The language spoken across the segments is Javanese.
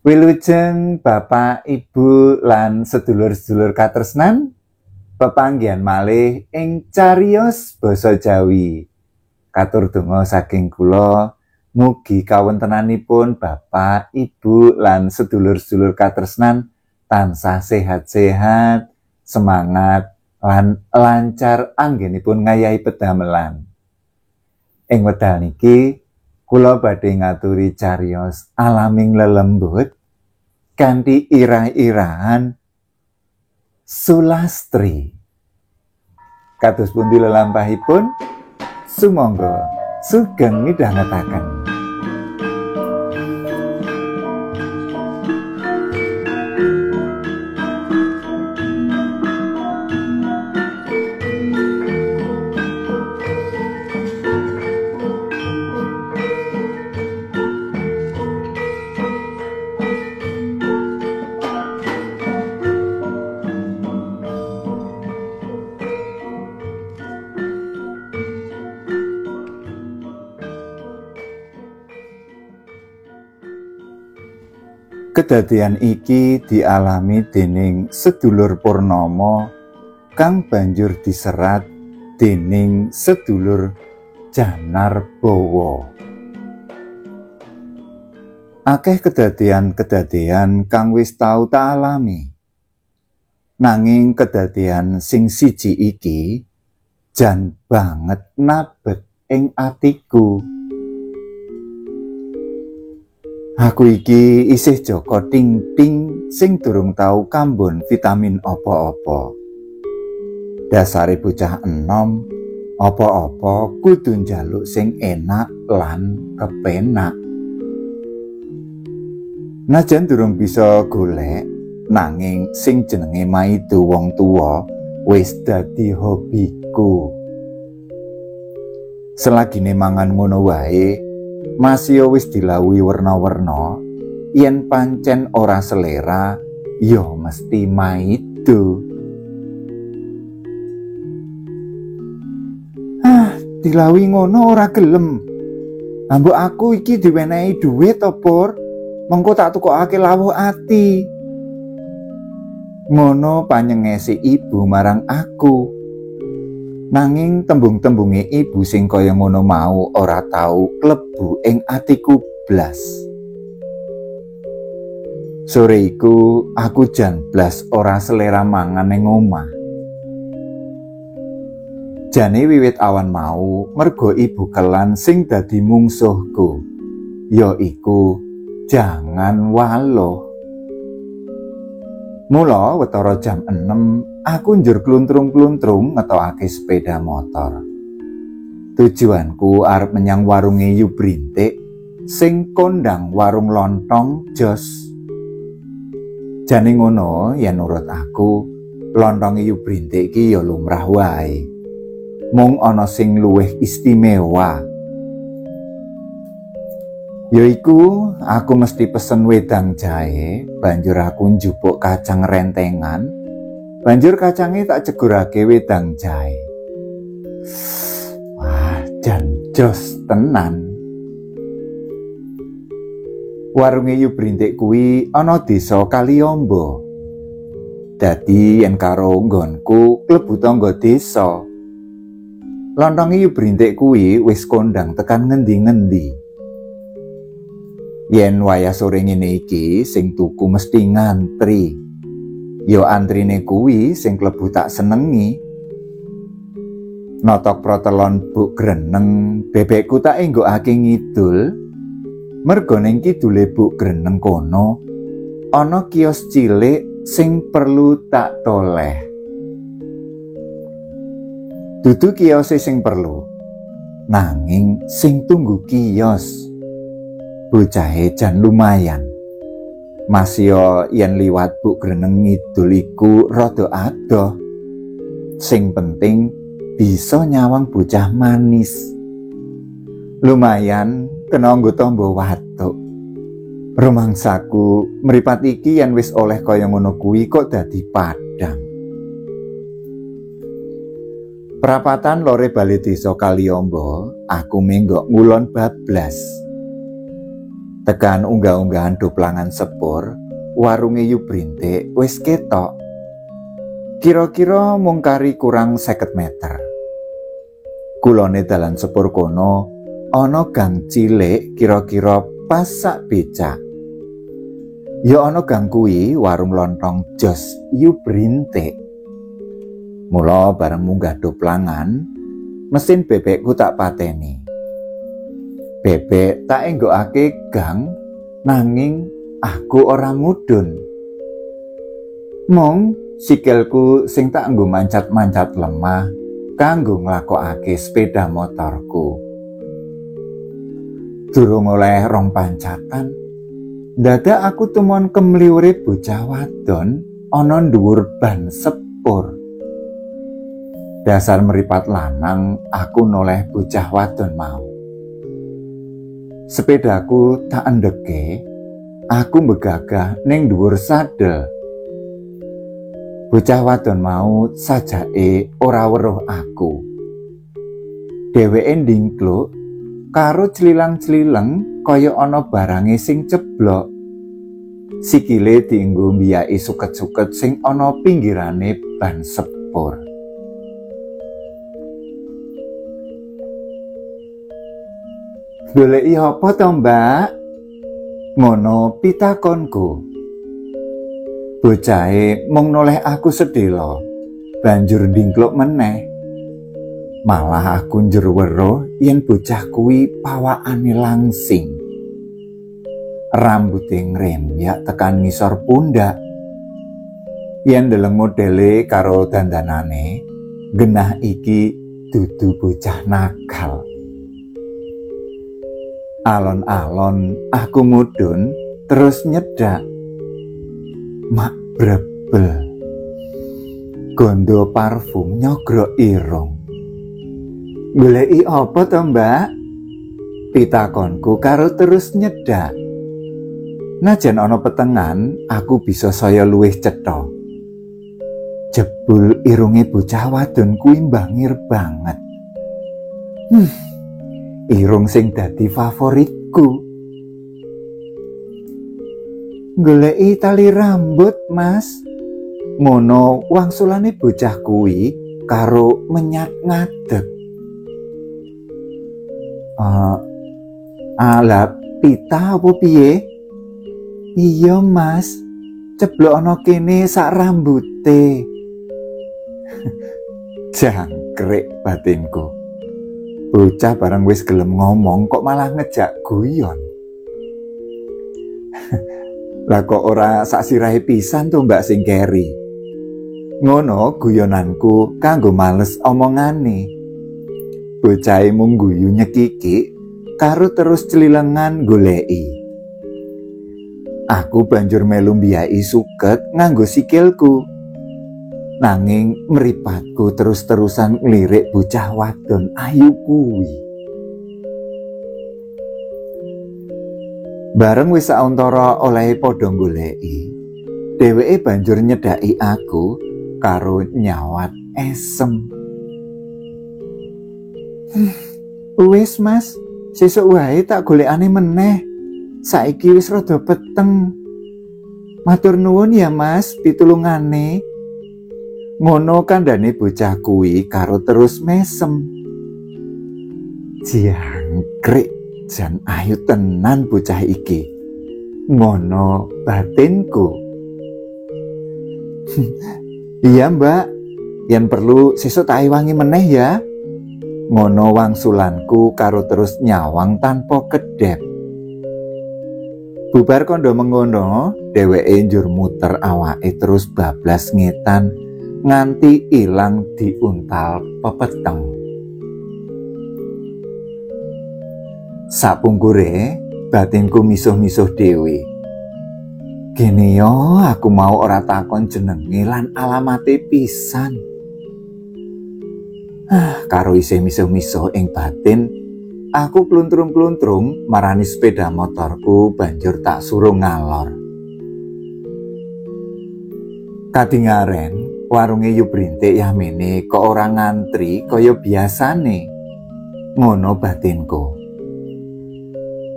Wilujeng Bapak, Ibu lan sedulur-sedulur katresnan, pepanggihan malih ing cariyos basa Jawi. Katur donga saking kula, mugi kawontenanipun Bapak, Ibu lan sedulur-sedulur katresnan tansah sehat-sehat, semangat lan lancar anggenipun ngayahi pedamelan. Ing wekdal niki kula badhe ngaturi cariyos alaming lelembut kanthi irah-irahan Sulastri. Kados pundi lelampahipun? Sumangga sugeng midhangetaken. Kedadian iki dialami dening sedulur Purnomo kang banjur diserat dening sedulur Janarbowo. Akeh kedadian-kedadian kang wis tau tak alami. Nanging kedadian sing siji iki jan banget nabet ing atiku. Aku iki isih joko ting-ting sing durung tau kambon vitamin apa-apa. Dasare bocah enom, apa-apa kudu njaluk sing enak lan kepenak. Najan durung bisa golek, nanging sing jenenge maido wong tuwa wis dadi hobiku. Selagine mangan ngono wae, masih wis dilawuhi werna-werna, yen pancen ora selera, ya mesti maido. Ah, dilawuhi ngono ora gelem. Ambok aku iki diwenehi dhuwit to, Pur? Mengko tak tukokake lawuh ati. Ngono panyengesi ibu marang aku. Nanging tembung-tembunge ibu sing kaya ngono mau ora tau klebu ing atiku blas. Sore iku aku jan blas ora selera mangan ning omah. Jane wiwit awan mau mergo ibu kelan sing dadi mungsuhku, ya iku jangan waluh. Mula wetara jam 6 aku njur kluntrung-kluntrung ngetokake sepeda motor. Tujuanku arep menyang warunge Yu Brintik sing kondang warung lontong jos. Jane ngono yen nurut aku, lontonge Yu Brintik iki ya lumrah wae. Mung ana sing luwih istimewa. Yaiku aku mesti pesen wedang jahe, banjur aku njupuk kacang rentengan. Banjur kacange tak cegurake wedang jahe. Wah, jan jos tenan. Warunge Yu Brintik kuwi ana desa Kaliombo. Dadi yen karo nggonku klebu tangga desa. Lontonge Yu Brintik kuwi wis kondang tekan ngendi-ngendi. Yen wayah sore ngene iki sing tuku mesti ngantri. Yo antrine kuwi sing klebu tak senengi. Notok protelon Buk Greneng, bebekku tak enggokake ngidul. Mergo ning kidule Buk Greneng kono ana kios cilik sing perlu tak toleh. Dudu kiose sing perlu, nanging sing tunggu kios. Bocahe jan lumayan. Masio yen liwat Buk Greneng ngidul iku rada adoh. Sing penting bisa nyawang bocah manis. Lumayan kena nggo tamba watuk. Rumangsaku mripat iki yen wis oleh kaya ngono kuwi kok dadi padhang. Prapatan lore bali desa Kaliombo, aku menggok ngulon bablas. Tekan unggah-unggahan doplangan sepur, warunge Yu Brintik wis ketok. Kira-kira mung kari kurang 50 meter. Kulone dalan sepur kono ana gang cilik kira-kira pas sak becak. Ya ana gang kuwi warung lontong jos Yu Brintik. Mula bareng munggah doplangan, mesin bebekku tak pateni. Bebek tak enggokake gang, nanging aku ora mudhun. Mung sikilku sing tak nggo mancat-mancat lemah kanggo nglakokake sepeda motorku. Durung oleh rong pancatan, dadak aku tumon kemliwure bocah wadon ana dhuwur ban sepur. Dasar meripat lanang, aku noleh bocah wadon mau. Sepedaku tak endeke, aku mbegagah ning dhuwur sadel. Bocah wadon mau sajake ora weruh aku. Dheweke ndingkluk karo clilang-clileng kaya ana barange sing ceblok. Sikile dienggo mbiyaki suket-suket sing ana pinggirane ban sepur. Goleki apa to, Mbak? Ngono pitakonku. Bocahe mung noleh aku sedhela, banjur ndingkluk meneh. Malah aku njur weruh yen bocah kuwi pawakane langsing. Rambute ngrembyak tekan ngisor pundak. Yen ndeleng modele karo dandanane, genah iki dudu bocah nakal. Alon-alon aku mudhun terus nyedak. Mak brebel. Gondo parfum nyogrok irung. Goleki apa to, Mbak? Pitakonku karo terus nyedak. Najan ana petengan, aku bisa saya luwih cetha. Jebul irunge bocah wadon kuwi mbangir banget. Irung sing dadi favoritku. Goleki tali rambut, Mas. Ngono wangsulane bocah kuwi karo menyat ngadeg. Ala pita apa piye? Iya, Mas. Ceblok ana kene sak rambute. Jangkrik batinku. Bocah bareng wis gelem ngomong kok malah ngejak guyon. Lah kok ora sak sirahe pisan to Mbak sing keri. Ngono guyonanku kanggo males omongane. Bocahe mung guyu nyekiki karo terus celilengan goleki. Aku banjur melu mbiyaki suket nganggo sikilku. Nanging mripatku terus-terusan nglirik bocah wadon ayu kuwi. Bareng wis sauntara olehe padha goleki, dheweke banjur nyedhaki aku karo nyawat esem. Wis, Mas, sesuk wae tak golekane meneh. Saiki wis rada peteng. Matur nuwun ya, Mas, pitulungane. Ngono kandhane bocah kuwi karo terus mesem. Jangkrik, jan ayu tenan bocah iki. Ngono batinku. Iya, Mbak, yen perlu sesuk tak ewangi meneh ya. Ngono wangsulanku karo terus nyawang tanpa kedep. Bubar kondo mengono, dheweke njur muter awake terus bablas ngetan nganti ilang diuntal pepeteng. Sapungkure batinku misuh-misuh dhewe. Gene yo aku mau ora takon jenenge lan alamate pisan. Karo isih misuh-misuh ing batin, aku kluntrung-kluntrung marani sepeda motorku banjur tak suruh ngalor. Kadingaren warunge Yu Brintik yahmene kok ora ngantri kaya biasane. Ngono batinku.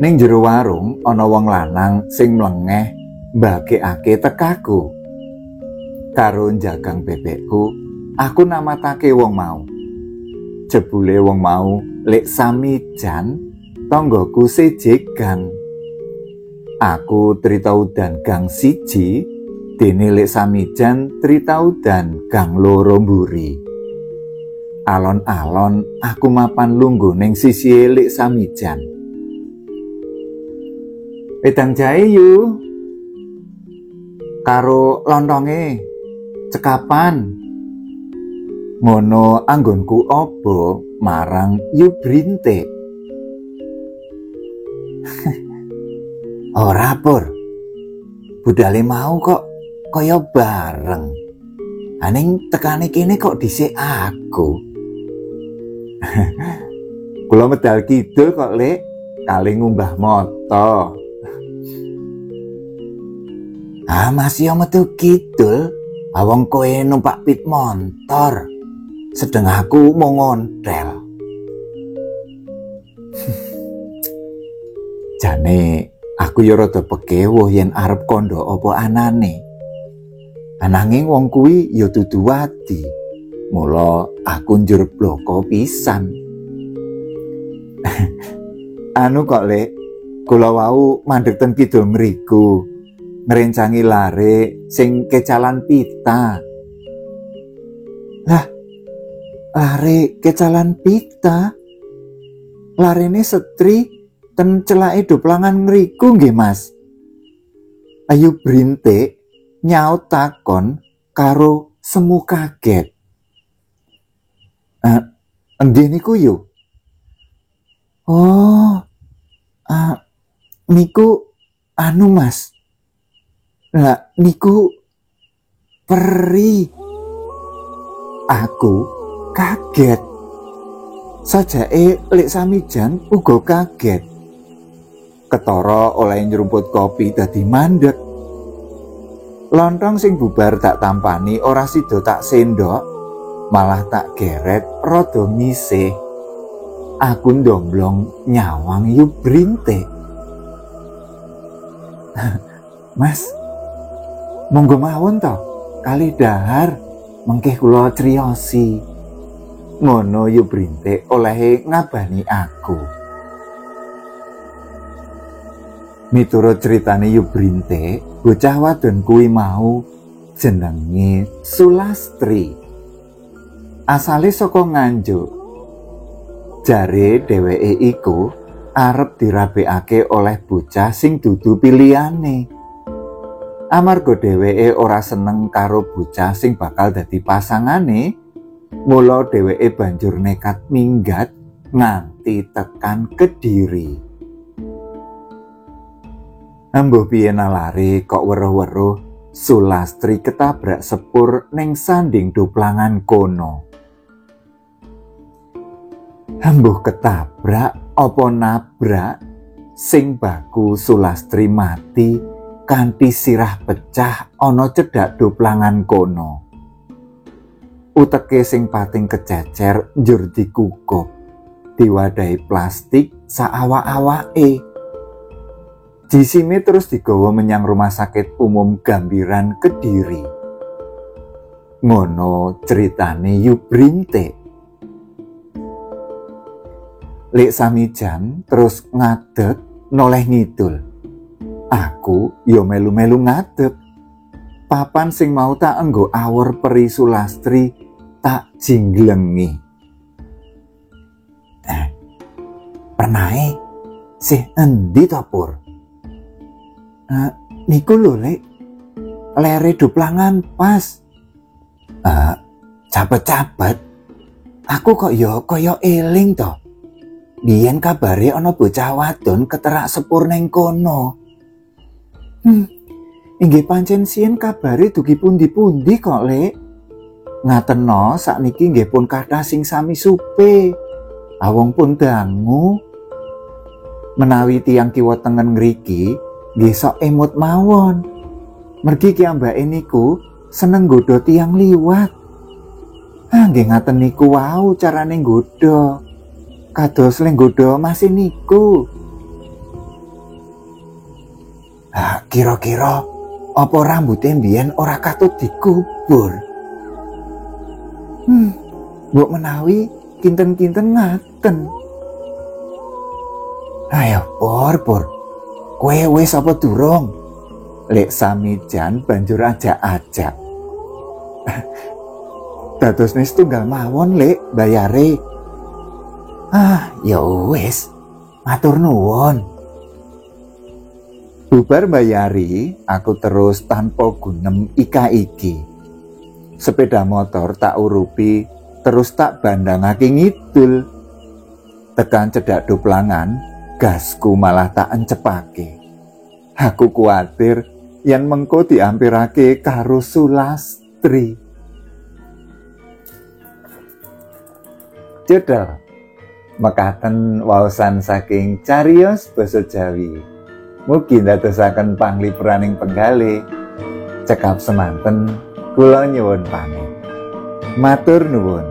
Ning jero warung ana wong lanang sing mlengeh mbagekake tekaku. Karo njagang bebekku, aku namatake wong mau. Jebule wong mau Lek Samijan, tanggaku seje gang. Aku trita udan gang 1, dene Lek Samijan trita udan gang 2 mburi. Alon-alon aku mapan lungguh ning sisihe Lek Samijan. Wedang jahe yu, karo lontonge cekapan. Ngono anggonku obo marang Yu Brintik. Ora Pur, budale mau kok kaya bareng. Aning tekane kene kok dhisik aku. Kula medal kidul kok Lek, kali ngumbah mata. Ah, masih metu kidul, awong kowe numpak pit montor. Sedeng aku mau ngontel. Jane aku ya rada pekewuh yen arep kandha apa anane. Ananging wong kuwi ya dudu wadi. Mula aku njur bloko pisan. Anu kok Lek, kula wau mandheg ten kidul mriku. Ngrencangi lare sing kecalan pita. Lah, lare kecalan pita? Larene setri ten celake doplangan ngriku nggih Mas. Ayu Brintik nyaut takon karo semu kaget. Nggih niku yo. Oh, niku anu Mas. Lah niku peri. Aku kaget. Sajake Lek Samijan uga kaget. Ketara oleh nyrumput kopi dadi mandek. Lontong sing bubar tak tampani ora sida tak sendok, malah tak geret rada ngisih. Aku ndomblong nyawang Yu Brintik. Mas, monggo mawon to, kali dahar mengkih kula criyosi. Ngono Yu Brintik olehe ngabani aku. Miturut critane Yu Brintik, bocah wadon kuwi mau jenenge Sulastri. Asale saka Nganjuk. Jare dheweke iku arep dirabekake oleh bocah sing dudu pilihane. Amarga dheweke ora seneng karo bocah sing bakal dadi pasangane, mula dheweke banjur nekat minggat nganti tekan Kediri. Embuh piye nalare kok weruh-weruh Sulastri ketabrak sepur ning sanding doplangan kono. Embuh ketabrak apa nabrak sing baku Sulastri mati kanthi sirah pecah ana cedhak doplangan kono. Uteke sing pating kececer njur dikukup, diwadahi plastik saawak-awake. Jisime terus digawa menyang rumah sakit umum Gambiran Kediri. Ngono ceritane Yu Brintik. Lek Samijan terus ngadeg noleh ngidul. Aku yo melu-melu ngadeg. Papan sing mau tak enggo awor peri Sulastri tak jingglengi. Pernahe sih endi to Pur? Niku lho Lek, lere doplangan pas. Capet-capet. Aku kok yo kaya eling to. Biyen kabare ana bocah wadon keterak sepur neng kono. Inggih pancen sien kabare dugi pundi-pundi kok Lek. Ngateno sakniki nggih pun kathah sing sami supe. Awong pun dangu. Menawi tiyang kiwa tengen ngriki nggih sok emut mawon. Mergi kiyambake niku seneng nggodha tiyang liwat. Ah nggih ngaten niku wau carane nggodha. Kados le nggodha masih niku. Ah, kira-kira apa rambute mbiyen ora katut dikubur? Mbok menawi kinten-kinten ngaten. Ayo, Pur, Pur. Kowe wis apa durung? Lek Samijan banjur ajak-ajak. Dadosne setunggal mawon, Lek, bayare. Ah, ya wis. Matur nuwun. Bubar bayari, aku terus tanpa gunem ika-iki. Sepeda motor tak urupi, terus tak bandangake ngidul. Tekan cedhak doplangan, gasku malah tak encepake. Aku kuatir yen mengko diampirake karo Sulastri. Cedhak mekaten waosan saking cariyos basa Jawi. Mugi ndadosaken panglipuraning penggalih. Cekap semanten, kula nyuwun pamit. Matur nuwun.